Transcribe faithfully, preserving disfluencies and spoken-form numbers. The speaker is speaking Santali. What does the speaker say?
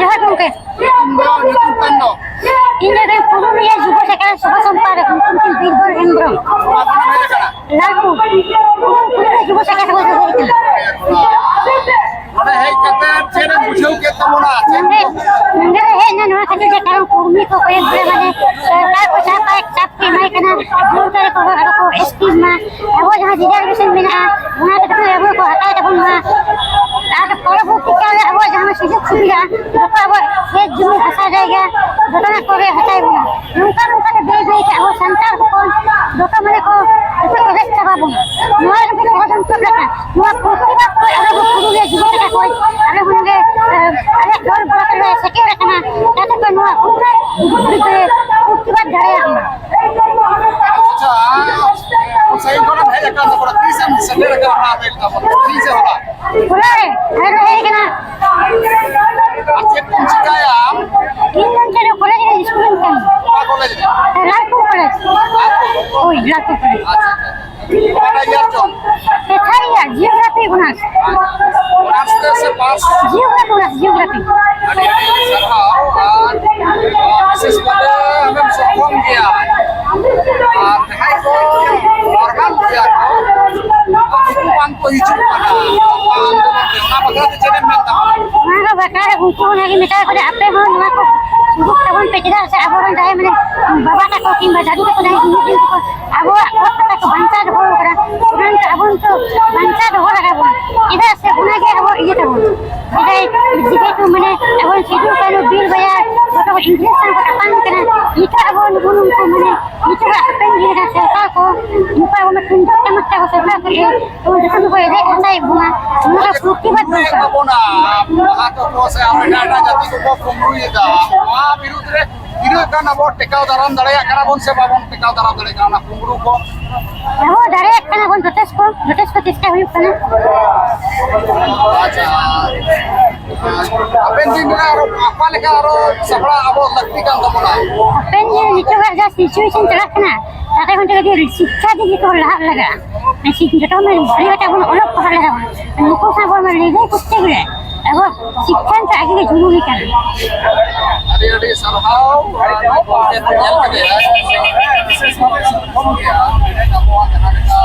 ᱡᱚᱦᱟᱨ ᱜᱚᱢᱠᱮ᱾ ᱧᱩᱛᱩᱢ ᱫᱚ, ᱧᱩᱛᱩᱢ ᱛᱟᱢ ᱫᱚ? ᱤᱧ ᱫᱚ ᱯᱩᱨᱩᱞᱤᱭᱟᱹ ᱡᱩᱵᱚ ᱥᱟᱠᱷᱟ ᱥᱚᱦᱚ ᱥᱚᱢᱯᱟᱫᱚᱠ, ᱧᱩᱛᱩᱢ ᱛᱤᱧ ᱵᱤᱨᱵᱚᱞ ᱦᱮᱢᱵᱨᱚᱢ᱾ ᱚᱠᱟ ᱠᱷᱚᱱᱮᱢ ᱦᱮᱡ ᱟᱠᱟᱱᱟ? ᱞᱟᱞᱯᱩᱨ᱾ ᱯᱩᱨᱩᱞᱤᱭᱟᱹ ᱡᱩᱵᱚ ᱥᱟᱠᱷᱟ ᱥᱚᱦᱚ ᱥᱚᱢᱯᱟᱫᱚᱠ᱾ ᱱᱚᱰᱮ ᱦᱮᱡ ᱠᱟᱛᱮ ᱪᱮᱫ ᱮᱢ ᱵᱩᱡᱷᱟᱹᱣ ᱠᱮᱫ ᱛᱟᱵᱚᱱᱟ? ᱪᱮᱫ ᱱᱚᱰᱮ, ᱠᱚ? ᱱᱚᱰᱮ ᱞᱮ ᱦᱮᱡ ᱮᱱᱟ ᱱᱚᱣᱟ ᱠᱷᱟᱹᱛᱤᱨ ᱛᱮ, ᱠᱟᱨᱚᱱ ᱠᱩᱲᱢᱤ ᱠᱚ ᱠᱚᱭᱮᱠ ᱜᱩᱞᱟᱹ ᱢᱟᱱᱮ ᱥᱚᱨᱠᱟᱨ ᱠᱚ ᱪᱟᱯ ᱟᱭ, ᱪᱟᱯ ᱠᱚ ᱮᱢᱟᱭ ᱠᱟᱱᱟ, ᱡᱳᱨ ᱫᱟᱨᱮ ᱠᱚ ᱟᱨᱚ ᱠᱚ ᱮᱥᱴᱤ ᱢᱟ, ᱟᱵᱚ ᱡᱟᱦᱟᱸ ᱨᱤᱡᱟᱨᱵᱷᱮᱥᱚᱱ ᱢᱮᱱᱟᱜᱼᱟ, ᱚᱱᱟ ᱠᱟᱛᱮ ᱟᱵᱚ ᱠᱚ ᱦᱟᱛᱟᱣ ᱛᱟᱵᱚᱱ ᱢᱟ᱾ ᱟᱨ ᱯᱚᱨᱚᱵᱚᱨᱛᱤ ᱠᱟᱞ ᱨᱮ ᱟᱵᱚᱣᱟᱜ ᱡᱟᱦᱟᱸ ᱥᱩᱡᱳᱜᱽ ᱥᱩᱵᱤᱫᱷᱟ, ᱡᱚᱛᱚ ᱟᱵᱚᱣᱟᱜ ᱠᱷᱮᱛ ᱡᱩᱢᱤ ᱦᱟᱥᱟ ᱡᱟᱭᱜᱟ, ᱡᱚᱛᱚᱱᱟᱜ ᱠᱚᱜᱮ ᱦᱟᱛᱟᱣ ᱵᱚᱱᱟ᱾ ᱱᱚᱝᱠᱟ ᱱᱚᱝᱠᱟ ᱛᱮ ᱵᱟᱹᱭ ᱵᱟᱹᱭ ᱛᱮ ᱟᱵᱚ ᱥᱟᱱᱛᱟᱲ ᱦᱚᱯᱚᱱ ᱡᱚᱛᱚ ᱢᱟᱱᱮ ᱠᱚ ᱮᱥᱮᱫ ᱮᱥᱮᱫ ᱪᱟᱵᱟ ᱵᱚᱱᱟ᱾ ᱱᱚᱣᱟ ᱨᱮᱜᱮ ᱥᱚᱲᱚᱡᱚᱱᱛᱨᱚ ᱞᱮᱠᱟ ᱱᱚᱣᱟ ᱯᱨᱚᱛᱤᱵᱟᱫ ᱠᱚ ᱟᱞᱮ ᱦᱚᱸ ᱯᱩᱨᱩᱞᱤᱭᱟᱹ ᱡᱩᱵᱚ ᱥᱟᱠᱷᱟ ᱠᱷᱚᱱ ᱟᱞᱮ ᱦᱚᱸ ᱱᱚᱰᱮ, ᱮ, ᱟᱞᱮ ᱫᱚᱞ ᱵᱚᱞᱚ ᱠᱟᱛᱮ ᱞᱮ ᱥᱮᱴᱮᱨ ᱟᱠᱟᱱᱟ, ᱡᱟᱛᱮ ᱠᱚ ᱱᱚᱣᱟ ᱯᱨᱚᱛᱤᱵᱟᱫ ᱫᱟᱲᱮᱭᱟᱜ ᱢᱟ᱾ ᱟᱪᱪᱷᱟ, ᱩᱱ ᱥᱟᱺᱜᱤᱧ ᱠᱷᱚᱱᱮᱢ ᱦᱮᱡ ᱟᱠᱟᱱ ᱛᱟᱵᱚᱱᱟ, ᱛᱤᱥᱮᱢ ᱥᱮᱴᱮᱨ ᱟᱠᱟᱱᱟ ᱱᱚᱣᱟ ᱨᱮᱞ ᱛᱟᱵᱚᱱ? ᱛᱤᱥ ᱮ ᱦᱚᱞᱟ? ᱦᱚᱞᱟ ᱨᱮ, ᱦᱚᱞᱟ ᱨᱮ ᱦᱮᱡ ᱟᱠᱟᱱᱟ᱾ ᱟᱨ ᱪᱮᱫ ᱠᱚᱢ ᱪᱤᱠᱟᱹᱭᱟ ᱟᱢ? ᱤᱧ ᱫᱚ ᱱᱤᱛᱚᱜ ᱫᱚ ᱠᱚᱞᱮᱡᱽ ᱨᱮ ᱥᱴᱩᱰᱮᱱᱴ ᱠᱟᱹᱱᱟᱹᱧ᱾ ᱚᱠᱟ ᱠᱚᱞᱮᱡᱽ ᱨᱮ? ᱞᱟᱞᱯᱩᱨ ᱠᱚᱞᱮᱡᱽ᱾ ᱞᱟᱞᱯᱩᱨ? ᱦᱳᱭ, ᱞᱟᱞᱯᱩᱨ ᱠᱚᱞᱮᱡᱽ᱾ ᱟᱪᱪᱷᱟ, ᱟᱪᱪᱷᱟ᱾ ᱚᱠᱟᱴᱟᱜ ᱤᱭᱟᱨ ᱪᱚᱝ? ᱮ, third year, geography honours. Honours ᱛᱮ ᱥᱮ ᱯᱟᱥ? Geography honours, geography. ᱟᱹᱰᱤ ᱟᱹᱰᱤ ᱥᱟᱨᱦᱟᱣ᱾ ᱟᱨ, ᱟᱨ ᱵᱤᱥᱮᱥ ᱠᱟᱛᱮ ᱟᱢᱮᱢ ᱥᱚᱠᱷᱚᱢ ᱜᱮᱭᱟ᱾ ᱟᱨ ᱡᱟᱦᱟᱸᱭ ᱠᱚ ᱱᱚᱨᱢᱟᱞ ᱜᱮᱭᱟ ᱠᱚ, ᱩᱱᱠᱩ ᱵᱟᱝ ᱠᱚ ᱦᱤᱡᱩᱜ ᱠᱟᱱᱟ ᱱᱚᱣᱟ ᱟᱱᱫᱳᱞᱚᱱ ᱨᱮ, ᱚᱱᱟ ᱵᱟᱠᱷᱨᱟ ᱛᱮ ᱪᱮᱫ ᱮᱢ ᱢᱮᱱ ᱛᱟᱵᱚᱱᱟ? ᱚᱱᱟ ᱫᱚ ᱵᱟᱠᱷᱨᱟ ᱨᱮ ᱩᱱᱠᱩ ᱚᱱᱟᱜᱮ ᱢᱮᱛᱟ ᱠᱚ ᱠᱟᱱᱟ, ᱟᱯᱮ ᱦᱚᱸ ᱱᱚᱣᱟ ᱠᱚ ᱥᱩᱡᱳᱜᱽ ᱛᱟᱵᱚᱱ ᱯᱮ, ᱪᱮᱫᱟᱜ ᱥᱮ ᱟᱵᱚᱨᱮᱱ ᱡᱟᱦᱟᱸᱭ ᱢᱟᱱᱮ ᱵᱟᱵᱟ ᱛᱟᱠᱚ ᱠᱤᱝᱵᱟ ᱫᱟᱫᱩ ᱛᱟᱠᱚ ᱡᱟᱦᱟᱸᱭ ᱦᱤᱡᱩᱜ ᱫᱤᱱ ᱛᱟᱠᱚ ᱟᱵᱚᱣᱟᱜ ᱚᱛ ᱦᱟᱥᱟ ᱠᱚ ᱵᱟᱧᱪᱟᱣ ᱫᱚᱦᱚ ᱟᱠᱟᱫᱟ, ᱚᱱᱟ ᱱᱤᱛᱚᱜ ᱟᱵᱚ ᱱᱤᱛᱚᱜ ᱵᱟᱧᱪᱟᱣ ᱫᱚᱦᱚ ᱞᱟᱜᱟᱣ ᱵᱚᱱᱟ, ᱪᱮᱫᱟᱜ ᱥᱮ ᱚᱱᱟᱜᱮ ᱟᱵᱚ ᱤᱭᱟᱹ ᱛᱟᱵᱚᱱ᱾ ᱥᱮᱫᱟᱭ ᱡᱮᱦᱮᱛᱩ ᱢᱟᱱᱮ ᱟᱵᱚ ᱥᱤᱫᱩ ᱠᱟᱹᱱᱦᱩ ᱵᱤᱨ ᱵᱟᱡᱟᱨ ᱡᱚᱛᱚ ᱠᱚ ᱤᱝᱨᱮᱡᱽ ᱥᱟᱶ ᱠᱚ ᱛᱟᱯᱟᱢ ᱠᱟᱱᱟ, ᱱᱤᱛᱚᱜ ᱟᱵᱚ ᱱᱩᱠᱩ ᱱᱩᱠᱩ ᱢᱟᱱᱮ ᱱᱤᱛᱚᱜᱟᱜ ᱦᱟᱯᱮᱱ ᱫᱤᱱ ᱨᱮ ᱥᱚᱨᱠᱟᱨ ᱠᱚ ᱱᱩᱠᱩ ᱟᱵᱚ ᱛᱩᱢᱫᱟᱜ ᱴᱟᱢᱟᱠ ᱛᱮ ᱟᱵᱚ ᱥᱚᱨᱠᱟᱨ ᱠᱚ ᱤᱭᱟᱹ ᱛᱟᱵᱚᱱ, ᱡᱚᱛᱚ ᱱᱩᱠᱩ ᱨᱮᱡ ᱦᱟᱛᱟᱣᱮᱫ ᱵᱚᱱᱟ, ᱱᱚᱣᱟ ᱫᱚ ᱯᱨᱚᱛᱤᱵᱟᱫ ᱫᱚᱨᱠᱟᱨ᱾ ᱛᱟᱵᱚᱱᱟ, ᱞᱟᱦᱟ ᱛᱮᱠᱚ ᱥᱮ ᱟᱵᱚ ᱮᱴᱟᱜ ᱮᱴᱟᱜ ᱡᱟᱹᱛᱤ ᱠᱚᱠᱚ ᱠᱩᱢᱵᱽᱲᱩᱭᱮᱫᱟ, ᱱᱚᱣᱟ ᱵᱤᱨᱩᱫᱽ ᱨᱮ ᱛᱤᱱᱟᱹᱜ ᱜᱟᱱ ᱟᱵᱚ ᱴᱮᱠᱟᱣ ᱫᱟᱨᱟᱢ ᱫᱟᱲᱮᱭᱟᱜ ᱠᱟᱱᱟ ᱵᱚᱱ ᱥᱮ ᱵᱟᱵᱚᱱ ᱴᱮᱠᱟᱣ ᱫᱟᱨᱟᱢ ᱫᱟᱲᱮᱭᱟᱜ ᱠᱟᱱᱟ ᱚᱱᱟ ᱠᱩᱢᱵᱽᱲᱩ ᱠᱚ? ᱟᱵᱚ ᱫᱟᱲᱮᱭᱟᱜ ᱠᱟᱱᱟ ᱵᱚᱱ, ᱡᱚᱛᱷᱮᱥᱴ ᱠᱚ, ᱡᱚᱛᱷᱮᱥᱴ ᱠᱚ ᱪᱮᱥᱴᱟ ᱦᱩᱭᱩᱜ ᱠᱟᱱᱟ᱾ ᱟᱪᱪᱷᱟ, ᱦᱟᱯᱮᱱ ᱫᱤᱱ ᱨᱮ ᱟᱨᱚ ᱚᱠᱟ ᱞᱮᱠᱟ ᱟᱨᱚ ᱥᱟᱯᱲᱟᱣ ᱟᱵᱚ ᱞᱟᱹᱠᱛᱤ ᱠᱟᱱ ᱛᱟᱵᱚᱱᱟ? ᱦᱟᱯᱮᱱ ᱫᱤᱱ ᱱᱤᱛᱚᱜᱟᱜ ᱡᱟ ᱥᱤᱪᱩᱭᱮᱥᱚᱱ ᱪᱟᱞᱟᱜ ᱠᱟᱱᱟ, ᱛᱟᱛᱮ ᱠᱷᱚᱱ ᱡᱩᱫᱤ ᱥᱤᱠᱠᱷᱟ ᱫᱤᱠ ᱫᱤᱭᱮ ᱞᱟᱦᱟᱜ ᱞᱟᱜᱟᱜᱼᱟ, ᱥᱤᱠ-, ᱡᱚᱛᱚ ᱢᱟᱱᱮ ᱵᱷᱟᱹᱜᱤ ᱠᱟᱛᱮ ᱵᱚᱱ ᱚᱞᱚᱜ ᱯᱟᱲᱦᱟᱜ ᱞᱟᱜᱟᱜᱼᱟ᱾ ᱱᱩᱠᱩ ᱥᱟᱶ ᱵᱚᱱ ᱞᱟᱹᱲᱦᱟᱹᱭ ᱠᱚᱨᱛᱮ ᱜᱮᱞᱮ ᱮᱦᱚᱵ ᱥᱤᱠᱠᱷᱟ ᱪᱟᱠᱨᱤ ᱡᱚᱨᱩᱨᱤ ᱠᱟᱱᱟ᱾ ᱟᱹᱰᱤ ᱟᱹᱰᱤ ᱥᱟᱨᱦᱟᱣ᱾ ᱜᱚᱢᱠᱮ ᱵᱚᱱ ᱧᱮᱞ ᱠᱮᱫᱮᱭᱟ, ᱵᱤᱥᱮᱥ ᱵᱷᱟᱵᱮ ᱥᱟᱵ ᱠᱚᱢ ᱜᱮᱭᱟ᱾ ᱟᱵᱚᱣᱟᱜ ᱡᱟᱦᱟᱸ ᱞᱮᱠᱟ